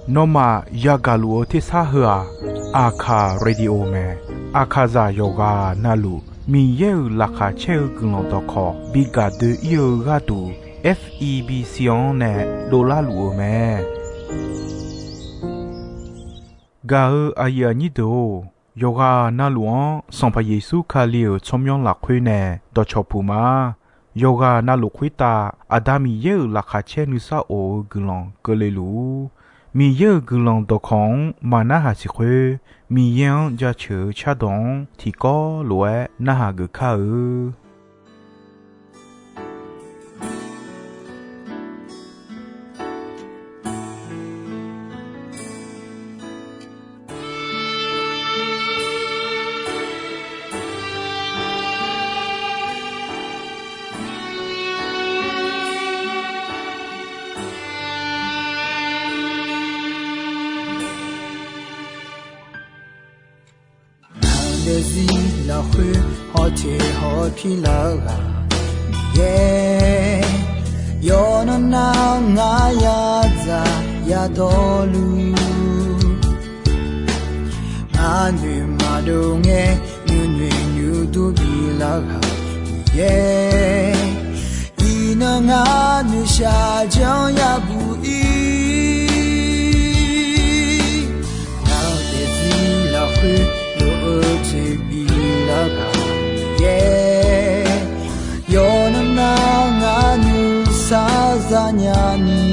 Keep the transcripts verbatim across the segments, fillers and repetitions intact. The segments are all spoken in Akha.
Nawmaf yagaq luf-eu tersar heu-aq, Aqkaq radio mae. Aqkaqzaq yawqghaq navluf Miqyaer-euq laqkhaq caer-eu guiqlanq dawqkawq bi gaq doe-ir-eu gharduq, F E B C-anr nae dovlar luf-eu mae. Gaq-eu aqyuif aqnyir deuq-or, yawqghaq navluf-anr Sanqpaq Yeqsur Kali-euq tsawrmyanr lafkhoer nae dawqcawq puq ma. Yawqghaq navluf khoertav Aqda Miqyaer-euq laqkhaq caer nuisar of-eu guiqlanq keuvle luf-ur. Miqyaer-euq guiqlanq dawqkawq-anr maqnarhaq siq khoer, Miqyaer-anr jaceuq-eu cardawq-anr tiqkawv lof-aer narhaq geuf kar-eu. Ngaq daefzir lafkhoer hawteq hawpir lar-eu ghaq Miqyaer, yawqnan nar ngar yadzaq yadawrluf, ngar noeqmaqdov ngae nuinoeq nuidur bilar-eu ghaq Miqyaer, iqnan ngar noeqshaq janr yabuq-ir. Ngaq daefzir lafkhoer lof-eu jeq bilar-eu ghaq Miqyaer, yawqnan nar ngar nuisar zanya ni,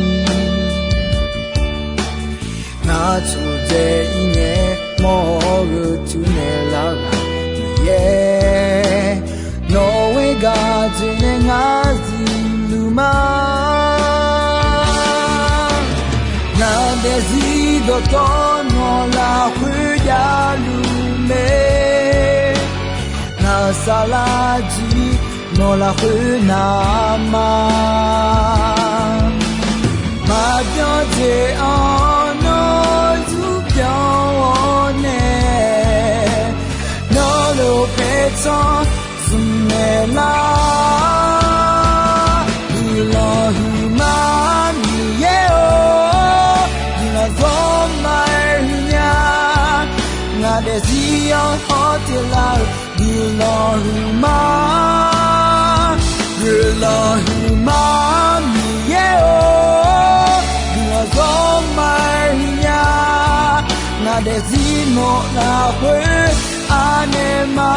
ngar tsofdzae-ir ngae mawr-eu tuinaeq lar-eu ghaq Miqyaer, nawq-eu gaq jeq nae ngar zifluf ma. Ngaq daefzir dawqtawvluf nawq lafkhoer javluf mae. Ngaq-euq saflar jir nawq lafkhoer navma, maqbyan jeq-anr nawr zurbyan-awr nae, nawr lof paertsanr zmqnaeq lar. Guiqlanq huiqma Miqyaer-or, guiqlanq zawr ma-aer huiqnya. Ngaq daefzir-anr hawteq lar-eu guiqlanq huiqma, guiqlanq huiqma Miqyaer-or, guiqlanq zawr ma-aer huiqnya. Ngaq daefzir nawq lafkhoer anaeq ma.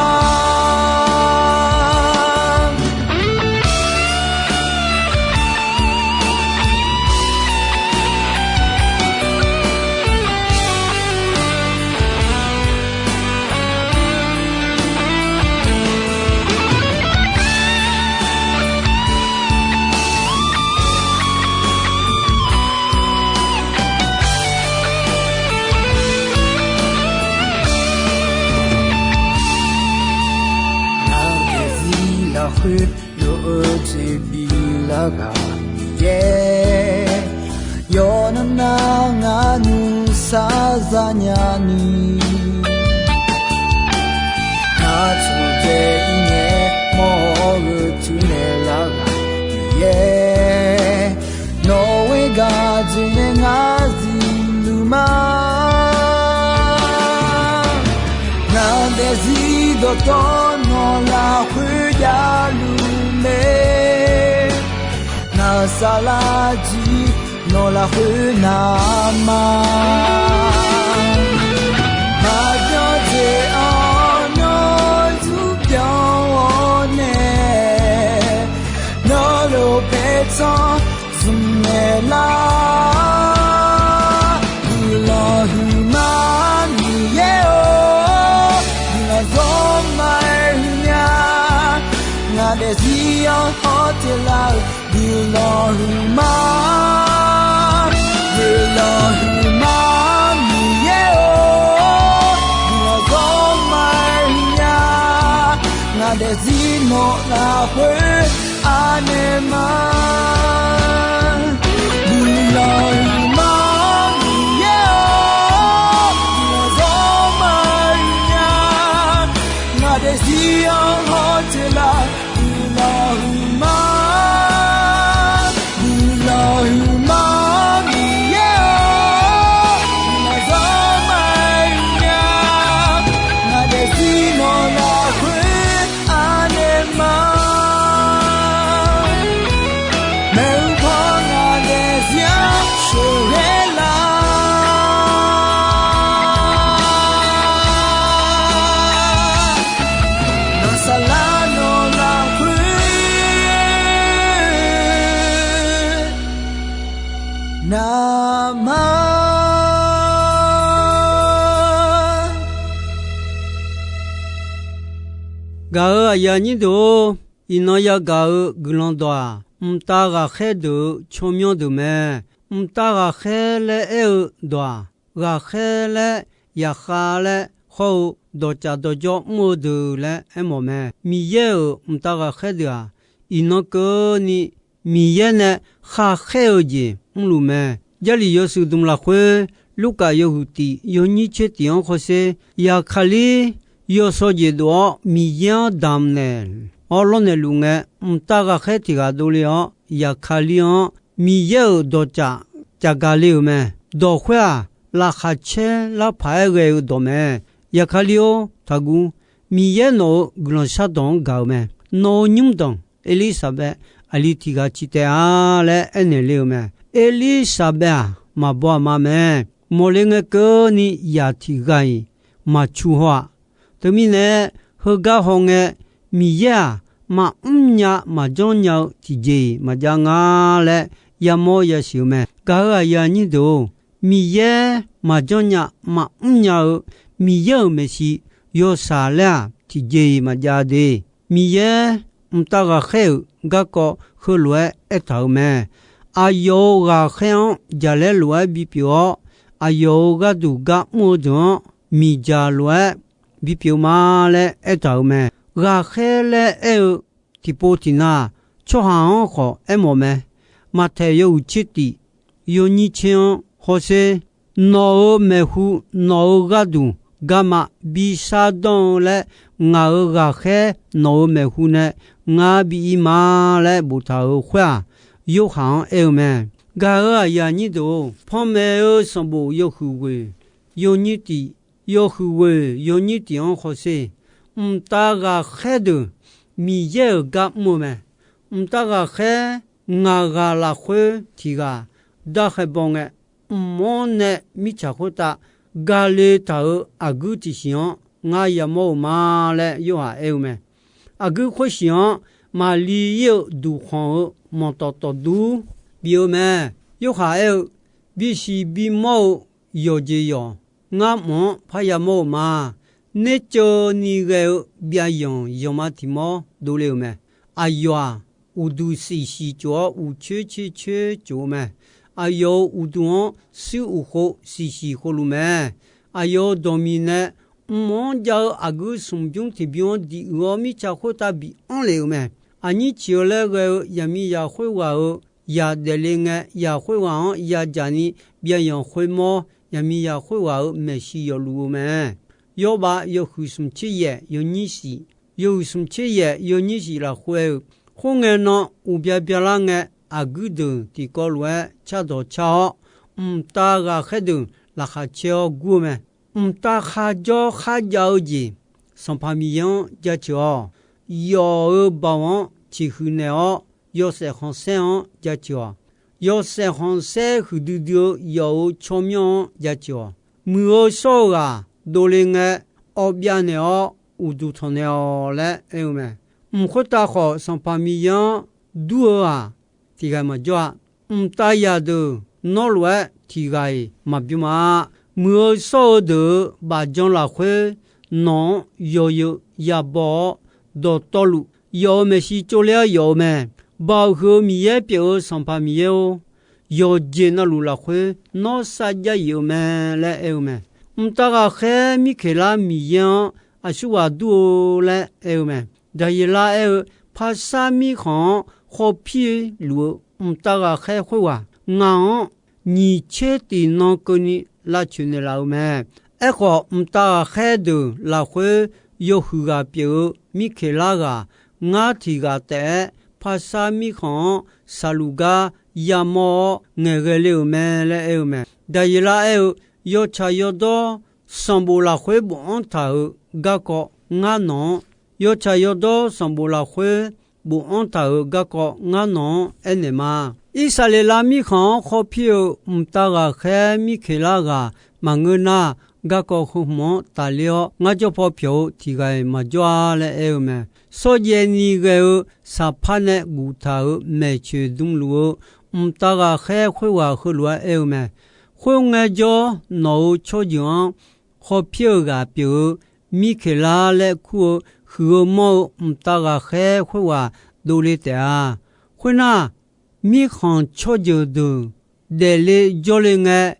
Ngaq daefzir lafkhoer lof-eu jeq bilar-eu ghaq Miqyaer, yawqnan nar ngar nuisar zanya ni, ngar tsofdzae-ir ngae mawr-eu tuinaeq lar-eu ghaq Miqyaer, nawq-eu gaq jeq nae ngar zifluf ma. Ngaq daefzir dawqtawvluf nawq lafkhoer javluf mae. Ngaq-euq saflar jir nawq lafkhoer navma, maqbyan jeq-anr nawr zurbyan-awr nae, nawr lof paertsanr zmqnaeq lar. Guiqlanq huiqma Miqyaer-or, guiqlanq zawr ma-aer huiqnya. Ngaq daefzir-anr hawteq lar-eu guiqlanq huiqma, guiqlanq huiqma Miqyaer-or, guiqlanq zawr ma-aer huiqnya. Ngaq daefzir nawq lafkhoer anaeq ma. Guiqlanq huiqma Miqyaer-or, guiqlanq zawr ma-aer huiqnya. Ngaq daefzir-anr hawteq lar-eu guiqlanq huiqma, guiqlanq huiqma Daqma. Gaq-euq aqyuif aqnyir deuq-or, iqnan yagaq-euq guiqlanq dawq-aq, mqtav ghaqkhaer deuq-euq tsawrmyanr deuq mae. Mqtav ghaqkhaer laer aer-eu dawq-aq, ghaqkhaer laer, yaqkhav laer hawr-eu dawqcaf dawqjawr mr-eu deuq laer aermawf mae. Miqyaer-euq mqtav ghaqkhaer deuq-aq, iqnan keuvni Miqyaer nae khar khaer-eu jeq mrluf mae. Jarlif yawshuif dmq lafkhoer, Lurkaf yawhuiq tif yawnyir tser tif-anr hawsher, Yaqkaqlir yawshawr jeq dov-awr Miqyaer-anr damq naeq-awr lawrnaeq luf ngae, mqtav ghaqkhaer tiq ghaq dovle-awr, Yaqkaqlir-anr Miqyaer-euq dawqcaf caf gaq le-euq mae. Dawq khoer-aq, laqkhaq caer lar paq-aer ghae-eu dawq mae. Yaqkaqlir-or, taqguv. Miqyaer nawq-euq guiqlanq shardawq-anr gaq-euq mae. Nawq-euq nymrdanq Erlirsaqbaev aqli tiq ghaq ciq taef-a laer aernaeq le-euq mae. Erlirsaqbaev-aq, maqbaw aqma mae. Mawqle ngae keuvni yaq tiq ghaq-iq maqcu haw-aq. Teumirnae, heugar hawngae, Miqyaer-aq, maqmr nya maqjanr nya-eu tiqjeq-iq maqjav nga laer yamawr yasiq-eu mae. Gaq-euq aqyuif aqnyir deuq-or, Miqyaer maqjanr nya maqmr nya-eu Miqyaer-euq maeqshi yawshaq laer-aq, tiqjeq-iq maqjav de. Miqyaer mqtav ghaqkhaer-euq garkawv heulof-aer aertaq-euq mae. Aqyawf-euq ghaqkhaer-anr jaqlaer lof-aer bipyeuf-awr, aqyawf-euq gharduq gar mr-eu deuq-anr miqdzaq lof-aer bipyeuf ma laer aertaq-euq mae. Ghaqkhaer laer aer-eu tiqpov tiqnav tsawrhaq-anr khawf aermawf mae. Maqtaeq yawhuiq tser tif yawnyir tser-anr hawsher, nawq-euq maeqhu nawq-euq gharduq garma bishar danr-eu laer, ngaq-euq ghaqkhaer nawq-euq maeqhu nae ngar bi ir ma laer boftaq-euq khoer-aq, Yorhaq-anr aer-eu mae. Gaq-euq aqyuif aqnyir deuq-or, panmaeq-eu sanqbof yawhuiq ghoeq yawnyir tif, yawhuiq ghoeq yawnyir tif-anr hawsher, mqtav ghaqkhaer deuq Miqyaer-euq gar mr-eu mae. Mqtav ghaqkhaer ngaq ghaq lafkhoer tiq ghaq darkhae baw ngae, mq-anr nae mirtsaq khoertav gale taq-euq aqguir tiqsiq-anr ngar yamawr-eu ma laer Yorhaq aer-eu mae. Aqguir khoersiq-anr maqli ir-eu duqkhanq-eu manqtawf tawfdur bif-eu mae. Yorhaq aer-eu, bisiq bimawr-eu yawqjeq yawq, ngar mq-anr parya mawr-eu ma. Nerceuv ni ghae-eu byavyanq yanqma tiq mawr dovle-euq mae. Aqyawf-aq, uqduq siqsiq cof-awr uqcoer coer coer cof-eu mae. Aqyawf-euq uqduq-anr shuir uq khov siqsiq khovluf mae. Aqyawf-euq dawqmiq nae mq-anr jav-eu aqguir smq bymr tiq bymr-anr diq uiq-awr mirtsaq khoertav bi anr lef-euq mae. Aqnyir ciq-eu laer ghae-eu yaqmiqzaq khoerghaq-euq yaq daefle ngae, yaq khoerghaq-anr yadzaq ni byavyanq khoermawr yaqmiqzaq khoerghaq-euq maeqshi yawfluf-eu mae. Yawrbav yawhuiq smq tser yaef yawnyir shif, yawhuiq smq tser yaef yawnyir shif lafkhoer aer-eu, khoerngae nan uqbya byalar ngae, aqguir deuq tiqkawv lof-aer cardawq car-awr, mqtav ghaqkhaer deuq laqkhaq caer-awr gur-eu mae. Mqtav kharjawr kharjav-eu jeq Sanqpaq Miqyaer-anr jaceuq-awq. Yawf-euq baoq-anr ciqhuiq naeq-awr, yawshaef khanqsaer-anr jaceuq-awq. Yawshaef khanqsaer huiqdui dui-eu yawf-euq tsawrmyanr-anr jaceuq-awq. Muiq-eu shawr-eu ghaq dovle ngae, awv byav naeq-awr uqduq tanq naeq-awq laer aer-eu mae. Mq khoertav khawf Sanqpaq Miqyaer-anr dur-eu-aq, tiq ghaq maqjawr-a. Mqtav zaqdeuq nawr lof-aer tiq ghaq-iq maqbymr-a. Muiq-eu shawr-eu deuq-euq bafjan lafkhoer nawq-anr yawzeu yabaw-awr, dawqtawvluf yawf-euq maeqshi tsovler-awr yawf-eu mae. Baoq huiq-eu Miqyaer pyeuf-eu Sanqpaq Miqyaer-or, yawqjeq navluf lafkhoer nawr sarjax yif-eu mae laer aer-eu mae. Mqtav ghaqkhaer Mirkeqlar Miqyaer-anr aqsurghaq dur-eu laer aer-eu mae. Daqyeqlar aer-eu, Parsar mirkhanq-anr khawpir luf-eu mqtav ghaqkhaer khoerghaq ngaq-anr nyiq tser tiq nan keuvni lavcoeq naeqlaf-eu mae. Aerkhawf, mqtav ghaqkhaer deuq lafkhoer yawhuiq ghaq pyeuf-eu Mirkeqlar ghaq ngar tiq ghaq taef-aer Parsar mirkhanq-anr saqluf gar yamawr-awr ngaeqghae le-euq mae laer aer-eu mae. Daqyeqlar aer-eu, yawtsaq yawdawr sanqbof lafkhoer bofanr taq-euq garkawv ngar nawq-anr, yawtsaq yawdawr sanqbof lafkhoer bofanr taq-euq garkawv ngar nawq-anr aernaeq ma. Irsaqleqlav mirkhanq-anr khawpir-eu mqtav ghaqkhaer Mirkeqlar ghaq maqngeur nar, garkawv heu hmq-anr tafler-awr ngar jawr paw pyawq-eu tiq ghaq-iq maqjawr-a laer aer-eu mae. Shawrjaev ni ghae-eu saqpar nae guftaq-euq maeqtsoeq dmluf-eu mqtav ghaqkhaer khoerghaq heulof-aer aer-eu mae. Khoerngae jawr, nawq-euq tsawrjeuq-anr khawpir-eu ghaq pyeuf-eu Mirkeqlar laer kur-eu huiq-eu manr-eu mqtav ghaqkhaer khoerghaq dovle taef-a. Khoernar, mirkhanq tsawrjeuq deuq daefle jawrle ngae,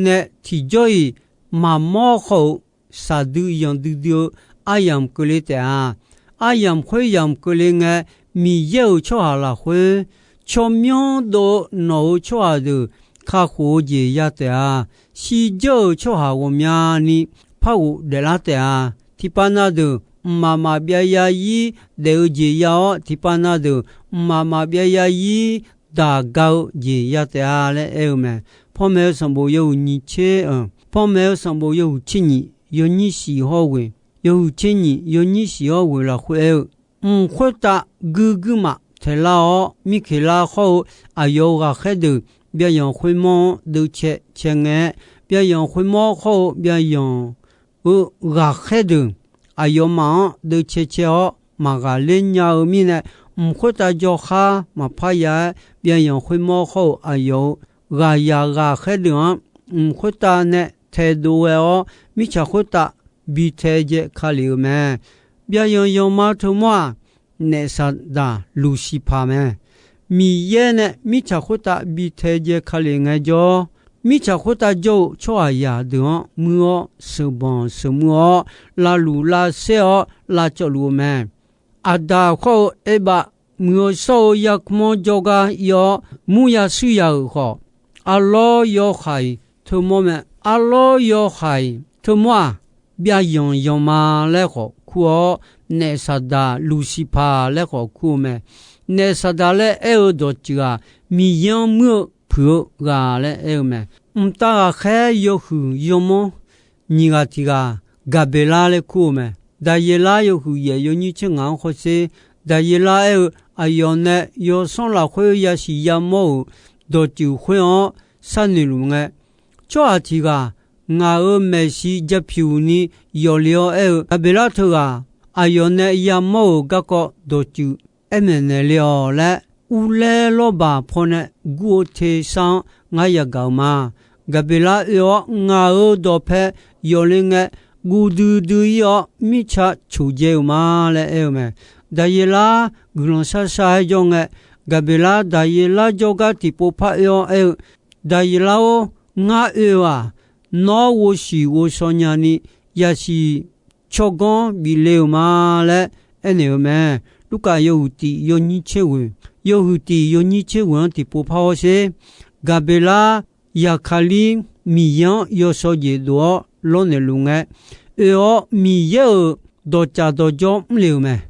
nae tiqjawr-iq maqmawr khawf-euq shaqdui yanqdui dui-eu aryamq keuvle taef-a. Aryamq khoeryamq keuvle ngae, Miqyaer-euq tsawrhaq lafkhoer tsawrmyanr dov-eu nawq-euq tsawrhaq deuq kakhof-eu jeq ya taef-a. Shirdzeur-euq tsawrhaq ghawqmyani par ghofdaef lar taef-a. Tiqpav na deuq mqmaq maqbyav yarzir daef-eu jeq ya-awr, tiqpav na deuq mqmaq maqbyav yarzir daq ga-eu jeq ya taef-a laer aer-eu mae. Panmaeq-eu sanqbof yawhuiq nyiq tser, panmaeq-eu sanqbof yawhuiq tser nyiq yawnyir shiq hawr ghoeq, yawhuiq tser nyiq yawnyir shiq hawr ghoeq lafkhoer aer-eu, mq khoertav guir guirmaf taeqlar-awr, Mirkeqlar hawr-eu aqyawf-euq ghaqkhaer deuq byavyanq khoermawr-anr deuvcae cae ngae-aer, byavyanq khoermawr hawr-eu byavyanq-eu ghaqkhaer deuq aqyawfmaf-anr deuvcae cae-awr maqghaqler nya-eu mirnae, mq khoertav jawrkhar maqpar ya-aer, byavyanq khoermawr hawr-eu aqyawf-euq ghaqyaq ghaqkhaer deuq-anr mq khoertav nae taedov ghae-awr, mirtsaq khoertav bi tae jae ka lef-euq mae. Byavyanq yanqma teumawr-aq, naef Saqdaq Luqsiqpaq mae. Miqyaer nae mirtsaq khoertav bi tae jae ka lef ngaejawr, mirtsaq khoertav jawr-eu tsawrhaqzaq deuq-anr muir-awr sheuqbanq sheuqmuir-awr, lavluf lavsaer-awr lavcawv luf-eu mae. Aqdaq khawr-eu Erbav muiq-eu shawr-eu yarkmr-anr jawrgar ir-awr murya shuir ya-euq khawf, arlawr yawhaiq teumawr mae. Arlawr yawhaiq teumawr-aq, byavyanq yanqma laer khawf kur-awr, naef Saqdaq Luqsiqpaq laer khawf kur-eu mae. Naef Saqdaq laer aer-eu dawqtsuif-aq, Miqyaer-anr muir-eu puiq-eu ghaq laer aer-eu mae. Mqtav ghaqkhaer yawhuiq yawmanr nyiq ghaq tiq ghaq Gaqbeqlar laer kur-eu mae. Daqyeqlar yawhuiq yaef yawnyir tser ngaq-anr hawsher. Daqyeqlar aer-eu, aqyawf nae yawsanr lafkhoer yasiq yamawr-euq dawqtsuif khoer-anr sharnoeq luf ngae, tsawrhaq tiq ghaq ngaq-euq maeqshi japyuq ni yawf le-awr aer-eu, Gaqbeqlar teughaq aqyawf nae yamawr-euq garkawv dawqtsuif aer maeqnaeq le-awq laer, urler lawrbaq pawnae gur-eu tersar-anr ngar yagaq-eu ma. Gaqbeqlar oe-awr ngaq-euq dawqpae yawf le ngae, guv duidui ir-awr mirtsa coqdzae-euq ma laer aer-eu mae. Daqyeqlar guiqlanq sharshar-aer jawr ngae, Gaqbeqlar Daqyeqlar jawrgar tiqpov par oe-awr aer-eu, Daqyeqlar-or, ngar oe-eu-aq, nawr ghovshiq ghovshaw nyani yasiq tsawrganr bif le-euq ma laer aernaeq-eu mae. Lurkaf yawhuiq tiq yawnyir tser ghoeq, yawhuiq tiq yawnyir tser ghoeq-anr tiqpov par hawsher. Gaqbeqlar Yaqkalir Miqyaer-anr yawshaw jeq dof-awr lawrnaeq luf ngae, oe-awr Miqyaer-euq dawqcaf dawqjawr mr le-euq mae.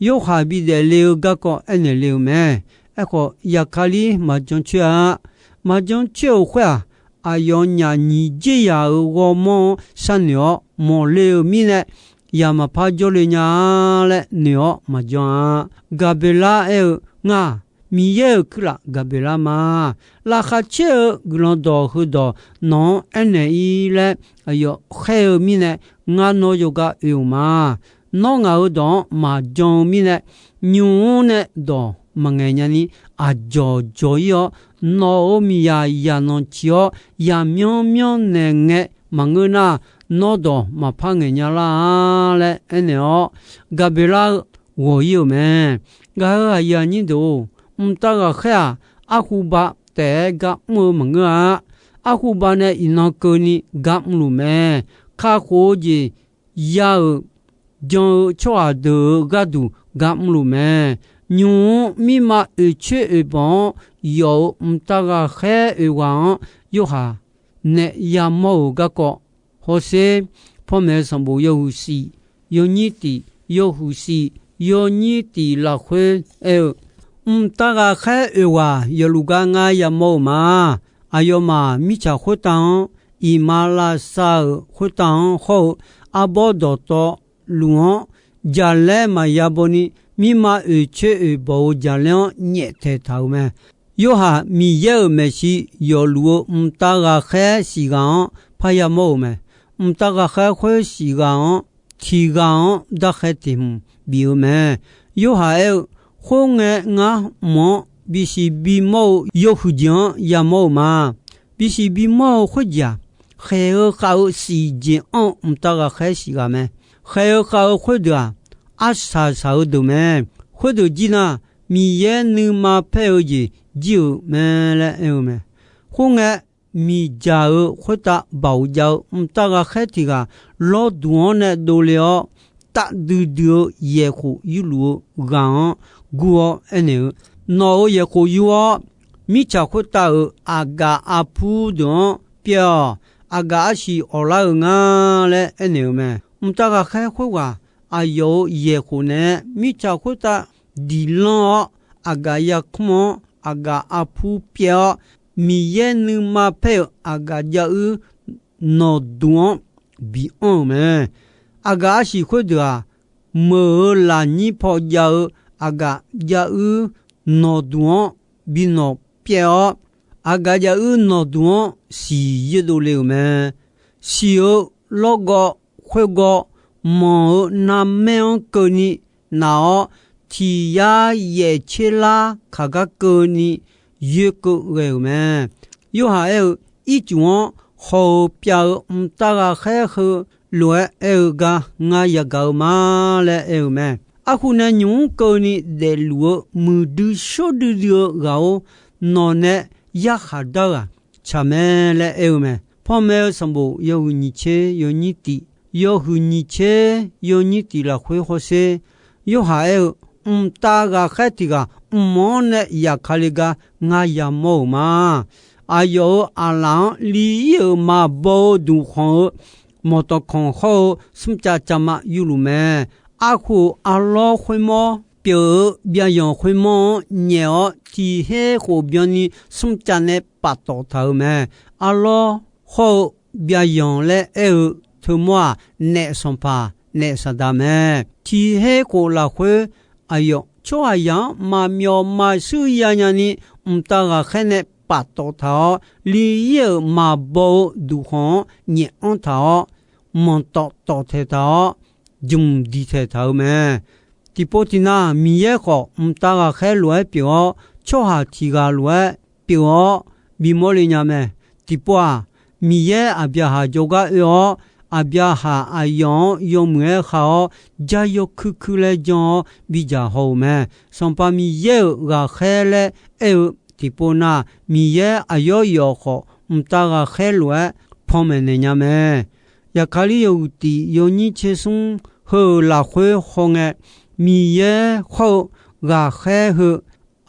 Yorhaq bidaef le-eu garkawv aernaeq le-euq mae. Aerkhawf, Yaqkalir maqjan coer-a. Maqjan coer-euq khoer-aq, aqyawfnyaf nyiq dzer yaq-euq ghawrmawr-anr sharnoeq-awr mawq le-euq mirnae, yaq maqpar jawrle nya-a laer noeq-awr maqjan-a. Gaqbeqlar aer-eu, Ngaq, Miqyaer-euq kuirlaf Gaqbeqlar ma. Laqkhaq caer-eu guiqlanq dawq heudawq nawq-anr aernaeq-ir laer aqyawf khaer-eu mirnae, ngar nawr yawgar oe-euq ma. Nawr ngaq-euq dawq-anr maqjan-eu mirnae, nymq-mr nae dawq maqngaeq nyani aqjawq jawq-ir-awr, nawq-euq miqyaq yaqnanq ciq-awr yaqmyanr myanrnaeq ngae maqngeur nar, nawr dawq maqpar ngaeq nya lar-a laer aernaeq-awr, Gaqbeqlar-eu ghawq-ir-euq mae. Gaq-euq aqyuif aqnyir deuq-or, mqtav ghaqkhaer-aq, arkhuba taef-aer gar mr-eu maqngeur-a. Arkhuba nae iqnan keuvni gar mrluf mae. Kakhof-eu jeq ya-euq jan-eu tsawrhaq deuq-euq gharduq gar mrluf mae. Nymq-mr mirma oeqcoer oeqbawq-anr yawf-euq mqtav ghaqkhaer oeq ghaq-anr Yorhaq nae yamawr-euq garkawv hawsher. Panmaeq-eu sanqbof yawhuiq shif, yawnyir tiq, yawhuiq shif, yawnyir tiq lafkhoer aer-eu, mqtav ghaqkhaer oeq ghaq yawfluf gar ngar yamawr-eu ma. Aqyawfmaf mirtsaq khoertav-anr, iqmalavshav-euq khoertav-anr hawr-eu, arbawr dawqtawvluf-anr jaqlaer maqya bawni, mirma oeqcoer oeqbawq-eu jaqlaer-anr nyaeftaeq taq-euq mae. Yorhaq Miqyaer-euq maeqshi yawfluf-eu mqtav ghaqkhaer shif ghaq-anr parya mawr-euq mae. Mqtav ghaqkhaer khoer shif ghaq-anr tiq ghaq-anr darkhae tiq hmq bif-eu mae. Yorhaq aer-eu, Khoerngae, ngar mq-anr bisiq bimawr-eu yawhuiq jeq-anr yamawr-euq ma. Bisiq bimawr-eu khoerjeq-aq, khaeq-eu khav-eu siq jeq anr-eu mqtav ghaqkhaer siq ghaq mae. Khaeq-eu khav-eu khoerdeuq-aq, arsaq saq-eu deuq mae. Khoerdeuq jir nar, Miqyaer nuima paer-eu jeq jir-euq mae laer aer-eu mae. Khoerngae, miqdzaq-euq khoertav baoq jav-eu mqtav ghaqkhaer tiq ghaq lawrduq-anr nae dovle-awr, taf duidui-eu yaeqkhof yurluf-eu ghaq-anr gur-awr aernaeq-eu, Nawq-euq yaeqkhof yur-awr, mirtsaq khoertav-euq aqgaf arpur deuq-anr pyaev-awq. Aqgaf arsiq awqlar-euq nga laer aernaeq-eu mae. Mqtav ghaqkhaer khoerghaq aqyawf-euq yaeqkhof naeq-aer mirtsaq khoertav diqlanr-awr, aqgaf yarkmr-anr aqgaf arpur pyaev-awr, Miqyaer nuima paer-euq aqgaf jav-ir nawqduq-anr bianr-euq mae. Aqgaf arsiq khoerdeuq-aq, meuq-euq lafnyir paw jav-eu aqgaf jav-ir nawqduq-anr binawq pyaev-awr, aqgaf jav-ir nawqduq-anr siq yoerdov le-euq mae. Siq-eu lawrgawv khoergawv manq-euq narmaer-anr keuvni naf-awr, tiq yar yaef tser lar kaq gar keuvni yoerkeuv ghae-euq mae. Yorhaq aer-eu, Ircuf-anr hawq-euq pyav-eu mqtav ghaqkhaer heu lof-aer aer-eu gar ngar yagaq-eu ma laer aer-eu mae. Arhu nae nymq mr keuvni daefluf-eu muiqdui shawr duidui-eu ghaq-or, nawq nae yarkhaq dar-eu-aq tsaq mae laer aer-eu mae. Panmaeq-eu sanqbof yawhuiq nyiq tser yawnyir tif, yawhuiq nyiq tser yawnyir tif lafkhoer hawsher. Yorhaq aer-eu, Mqtav ghaqkhaer tiq ghaq mq-anr nae yaf ka le gar ngar yamawr-euq ma. Aqyawf-euq aqlaf-anr li-ir-euq maqbaw-eu duqkhanq-eu mawqtawq kanq hawr-eu smrcav cavma yurluf mae. Arhu-euq arlawr khoermawr pyeuf-eu byavyanq khoermawr-anr nyaef-awr, tiq her khof byanni smrcav nae paftawf taq-euq mae. Arlawr hawr-eu byavyanq laer aer-eu teumawr-aq, naef sanqpaq naef saqdaq mae. Tiq her khof lafkhoer, aqyawf tsawrhaqzaq-anr maqmyawf maqshuir yanya ni, mqtav ghaqkhaer nae paftawf taq-awr, li-ir-euq maqbaw-eu duqkhanq-anr nyaef anr taq-awr, manqtawf tawf taeq taq-awr, jmq diq taeq taq-euq mae. Tiqpov tiqnav Miqyaer khawf, mqtav ghaqkhaer lof-aer pyeuf-awr, tsawrhaq tiq ghaq lof-aer pyeuf-awr bimawr le nya mae. Tiqpov-aq, Miqyaer Aqbyaqhaq jawrgar oe-awr, Aqbyaqhaq aqyawf-anr yawmuiq-aer khav-awr, jar yawkuir kuir laer jan-awr bidzaq haw-euq mae. Sanqpaq Miqyaer-euq ghaqkhaer laer aer-eu tiqpov nar, Miqyaer aqyawf yawf khawf, mqtav ghaqkhaer lof-aer panmaeq naeq nya mae. Yaqkali yawhuiq tif yawnyir tser smr heu-euq lafkhoer hawngae, Miqyaer hawr-eu ghaqkhaer heu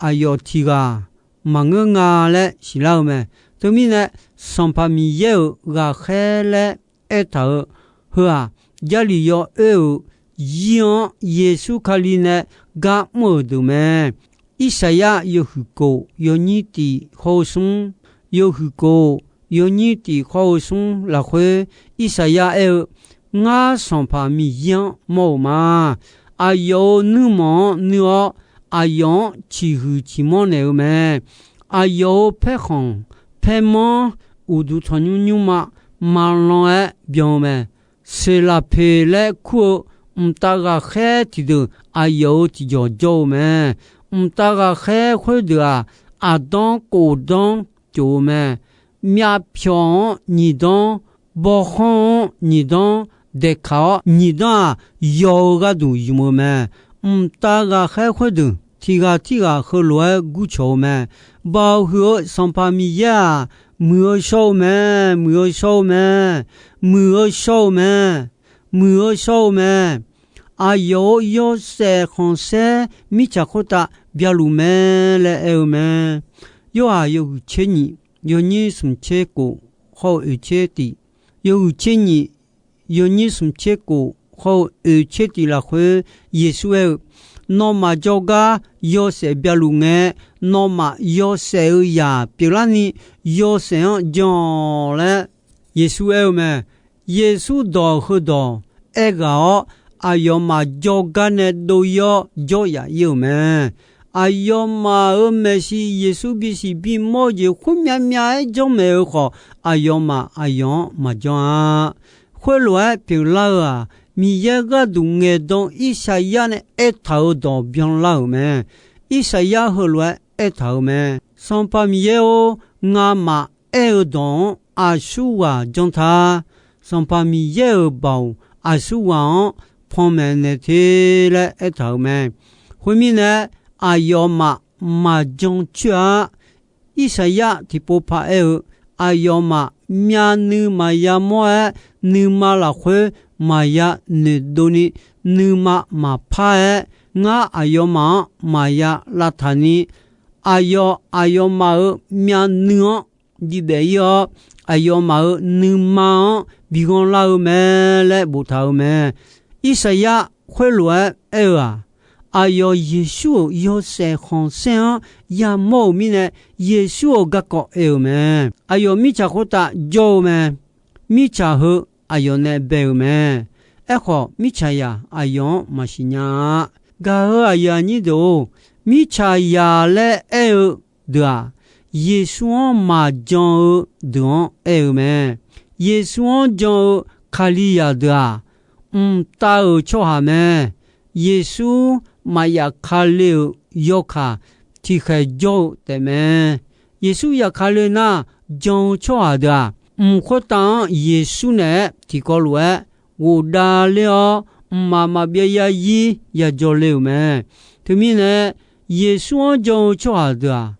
aqyawf tiq ghaq maqngeur nga laer siqlar-eu mae. Teumirnae, Sanqpaq Miqyaer-euq ghaqkhaer laer aertaq-euq heu-aq, Jarlif yawoer-euq zir-anr Yeqsur Kali nae gar mr-euq deuq mae. Irsaqyar yawhuiq kof yawnyir tif hawr-eu smr, yawhuiq kof yawnyir tif hawr-eu smr lafkhoer, Irsaqyar aer-eu, Ngar Sanqpaq Miqyaer-anr mawr-euq ma. Aqyawf-euq nuirmanq-anr nuir-awr, aqyawf-anr ciqhuiq ciqmanr naeq-eu mae. Aqyawf-euq paerkhanq paermanr uqduq tanqnymr nymrma maqlan-aer byan-eu mae. Seqlaqpeq laer kur-eu mqtav ghaqkhaer tiqdeuq aqyawf-euq tiqjawq jawr-eu mae. Mqtav ghaqkhaer khoerdeuq-aq, aqdanr khofdanr tsof-eu mae. Myavpyawq-anr nyiq danr, bawkhanr-anr nyiq danr, daeqkaq-awr nyiq danr-aq, yaw-eu gharduq ymq-eu mae. Mqtav ghaqkhaer khoerdeuq tiq ghaq tirghaq heulof-aer gurcawq-eu mae. Baoq huiq-eu Sanqpaq Miqyaer-aq, muiq-eu shawr-eu mae, muiq-eu shawr-eu mae, muiq-eu shawr-eu mae, muiq-eu shawr-eu mae. Aqyawf-euq yawshaef khanqsaer mirtsaq khoertav byaluf mae laer aer-eu mae. Yorhaq yawhuiq tser nyiq yawnyir smq tser kof hawr-eu oeq tser tif, yawhuiq tser nyiq yawnyir smq tser kof hawr-eu oeq tser tif lafkhoer Yeqsur aer-eu, Nawmaf jawrgar yawshaef byaluf ngae, nawmaf yawshaef-eu zaq pyeuflarni yawshaef-anr jan-awq laer Yeqsur aer-eu mae. Yeqsur dawq heudawq aerghaq-awr, aqyawfmaf jawrgar nae dov-ir-awr jawr yaf-ir-euq mae. Aqyawfmaf-euq maeqshi Yeqsur bisiq bimawr-eu jeq khoermyav myav-aer janrmaeq-eu khawf, aqyawfmaf aqyawf-anr maqjanr-a. Khoerlof-aer pyeuflar-eu-aq, Miqyaer gharduq ngaeqdan Irsaqyar nae aertaq-euq dawq byanlar-euq mae. Irsaqyar heulof-aer aertaq-euq mae. Sanqpaq Miqyaer-or, ngamaf aer-eu dawq-anr aqsurghaq janr ta. Sanqpaq Miqyaer-euq baoq aqsurghaq-anr panmaeq naeq te laer aertaq-euq mae. Khoermirnae, aqyawfmaf maqjan coer-a. Irsaqyar tiqpov paq aer-eu, aqyawfmaf myavnuiv maqya mawr-aer, nuima lafkhoer maqya noeqdov ni, nuima maqpar-aer, ngar aqyawfmaf-anr maqya lavtaq ni, aqyawf aqyawfmaf-euq myavnuiv-anr diqdaef ir-awr, aqyawfmaf-euq nuima-anr bi ghanrlar-eu mae laer boftaq-euq mae. Irsaqyar khoerlof-aer aer-eu-aq, aqyawf Yeqsur-euq yawshaef khanqsaer-anr yamawr-euq mirnae, Yeqsur-euq garkawv oe-euq mae. Aqyawf mirtsaq khoertav jawr-eu mae. Mirtsaq heu aqyawf nae bae-euq mae. Aerkhawf, mirtsaqzaq aqyawf-anr maqsiq nya-a. Gaq-euq aqyuif aqnyir deuq-or, mirtsaqzaq laer aer-eu deuq-aq, Yeqsur-anr maqjan-eu deuq-anr aer-eu mae. Yeqsur-anr jan-eu Kalizaq deuq-aq, mqtav-euq tsawrhaq mae. Yeqsur maqyaf kale-euq yawkaq tiqkhaeq jawr-eu taefmae. Yeqsur yaf kale nar, jan-eu tsawrhaq deuq-aq, mq khoertav-anr Yeqsur naeq-aer tiqkawv lof-aer ghofdav ler-awr, mqmaq maqbyav yarzir yajawr le-euq mae. Teumirnae, Yeqsur-anr jan-eu tsawrhaq deuq-aq,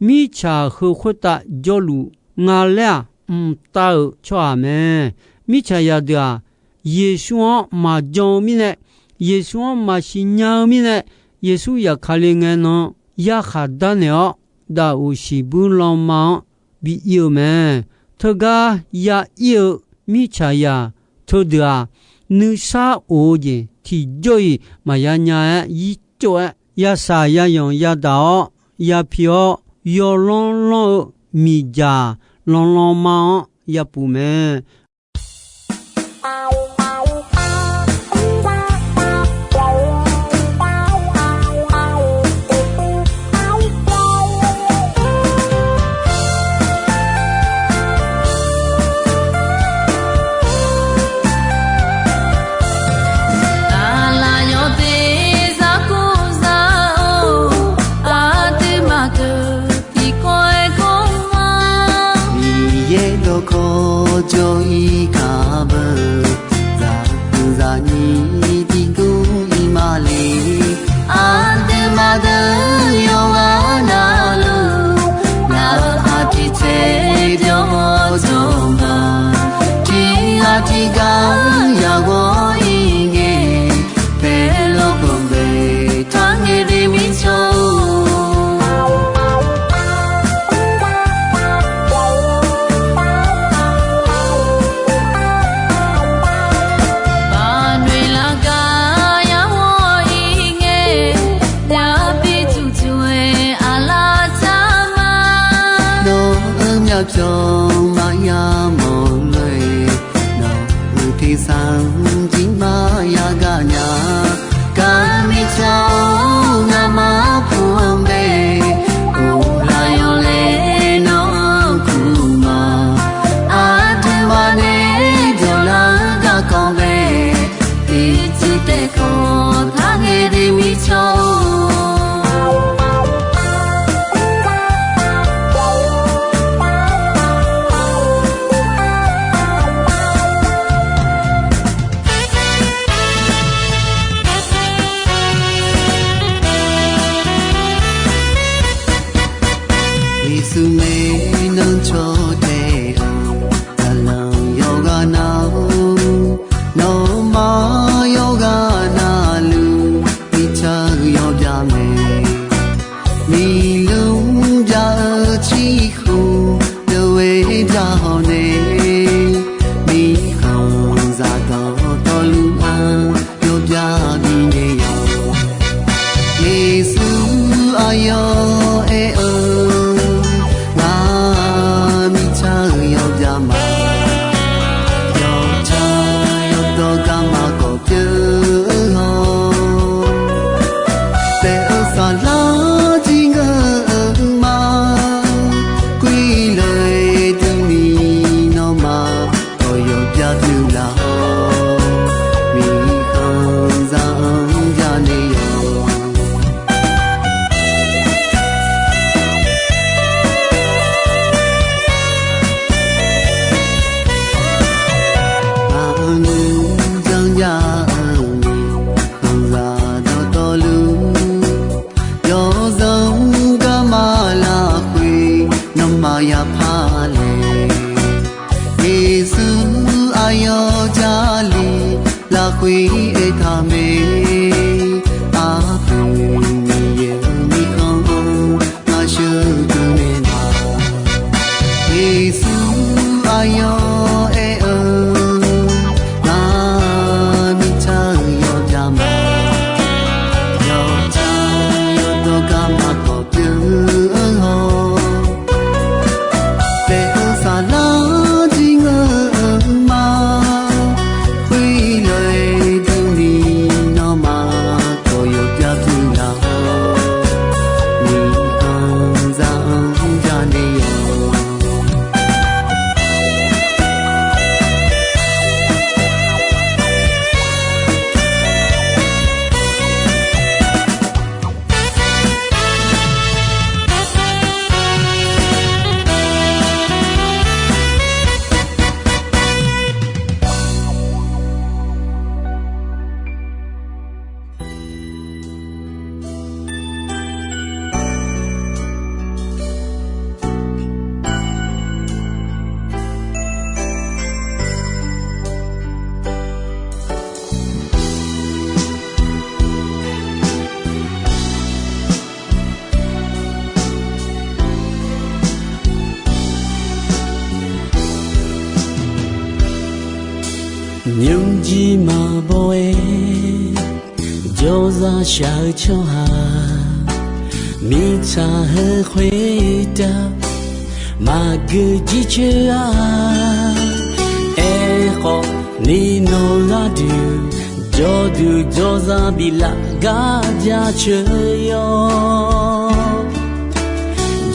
mirtsaq heu khoertav jawrluf nga laer-aq, mqtav-euq tsawrhaq mae. Mirtsaqzaq deuq-aq, Yeqsur-anr maqjan-eu mirnae, Yeqsur-anr maqsiq nya-eu mirnae, Yeqsur yaf kale ngae nan yarkhaq darnaeq-awr, dafuq siqbuir lanma-anr bi ir-eu mae. Teugar ya ir-eu mirtsaqzaq teudeuq-aq, nuisar of-eu jeq tiqjawr-iq maqya nya-aer yir cov-aer, yashaq yayanq yadaq-awr, yapi-awr, yawlanr lanr-eu miqdzaq lanlanma-anr yapuf mae. Aqlaf yawteq zar kur zar-or, aqduimaf deuq tiqkawv aer kawv ma. Miqyaer dawqkawq jawr-ir kaq beu, zaqguq zaqnyiq tiqguv ir ma le. Aqduimaf deuq yawqghaq navluf, ngaq-euq aqtiq tsaev byawq-awr jawr ma. Tiq ghaq tiq ghaq yaq ghawq-ir ngae, paeqlof-eu bae taq ngae de mirtsaq-or. Baqnoeq lafgar yar ghawq-ir ngae, yabi tuqtuq-aer aqlaf tsaq ma. Nawq-euq myavpyawq maqya mawq lof-aer, nawq-euq tersar-anr jir maqya gaq nya. Gar mirtsaq-or, ngamaf puq-anr bae, uvlaf yawlaeq nawr-anr kur ma. Aqduimaf nae dawqlar-eu garkawv bae, ircuf taef kawv taq ngae de mirtsaq-or. Yeqsur maeqnan caw taef-eu, zaqlanq yawqghaq nav-or, nawmaf yawqghaq navluf, mirtsaq-eu yawbya mae. Miqluf bya-eu ciqkhof deuq-aer bya hawq nae, mirkhanqzaq dawqtawvluf-anr yawbya binaeq yawq. Yeqsur aqyawf aer-eu, ngaq mirtsaq Aqle, Yeqsur aqyawf Jarlif lafkhoer aertaq mae. Aqpoeq Miqyaer-euq mirkhanq-anr ngar sheuqdui naeq ma. Yeqsur aqyawf aer-eu, ngar mirtsaq-eu yawqjaq ma. Yawqjaq yawqdawq gar maqkawq pyeuf-eu hawr, taef-eu saflar jir ngeur-eu ma. Khoerlof-aer durni nawmaf kawq yawqbyav pyeuflar-awr, miqanr zaq-anr janae yawq. Nymrjir maqbaw-aer jawrzaq shaq-eu tsawrhaq, mirtsaq heu khoertav maqgeu jircoer-a. Aerkhawf, nirnawq gharduq jawrduq jawrzaq biflaf gar jaceuq yawr.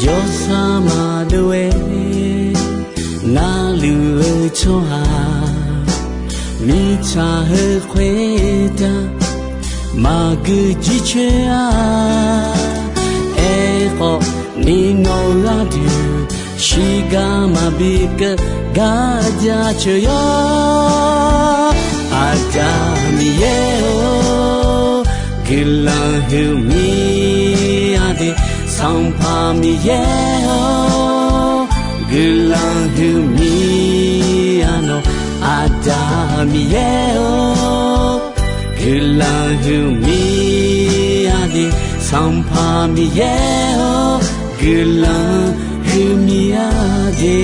Jawrsar maqdov-aer navluf-eu tsawrhaq, mirtsaq heu khoertav maqgeu jircoer-a. Aerkhawf, nirnawq gharduq shiqgar maqbi keuv gar jaceuq yawr. Aqda Miqyaer-or, guiqlanq huiqmir-a de. Sanqpaq Miqyaer-or, guiqlanq huiqmir-a nawq. Aqda Miqyaer-or, guiqlanq huiqmir-a de. Sanqpaq Miqyaer-or, guiqlanq huiqmir-a de.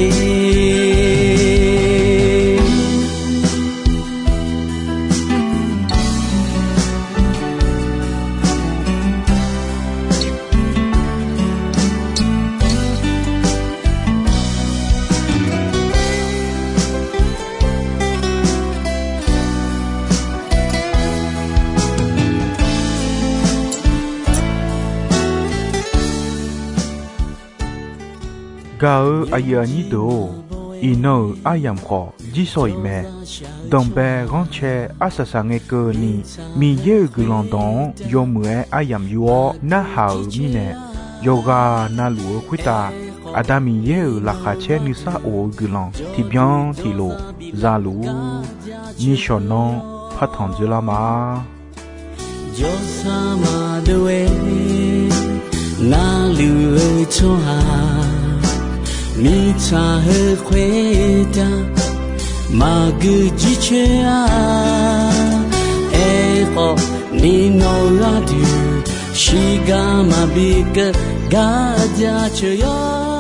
Gaq-eu aqyuif aqnyir deuq-or, iqnan-euq aryamq khawf jirsawq iq mae. Danqbae ghanrcae arsaq saq ngae keuvni, Miqyaer-euq guiqlanq dawq-anr yawmuiq-aer aryamq yur-awr narhaq-euq mirnae, yawqghaq navluf-eu khoertav Aqda Miqyaer-euq laqkhaq caer nuisar of-eu guiqlanq tiqbyan tiqlof za luf-ur. Nishawq nanr partanq dzoerlar ma. Jawrsar maqdov-aer navluf-eu tsawrhaq, mirtsaq heu khoertav maqgeu jircoer-a. Aerkhawf, nirnawq gharduq shiqgar maqbi keuv gar jaceuq yawr.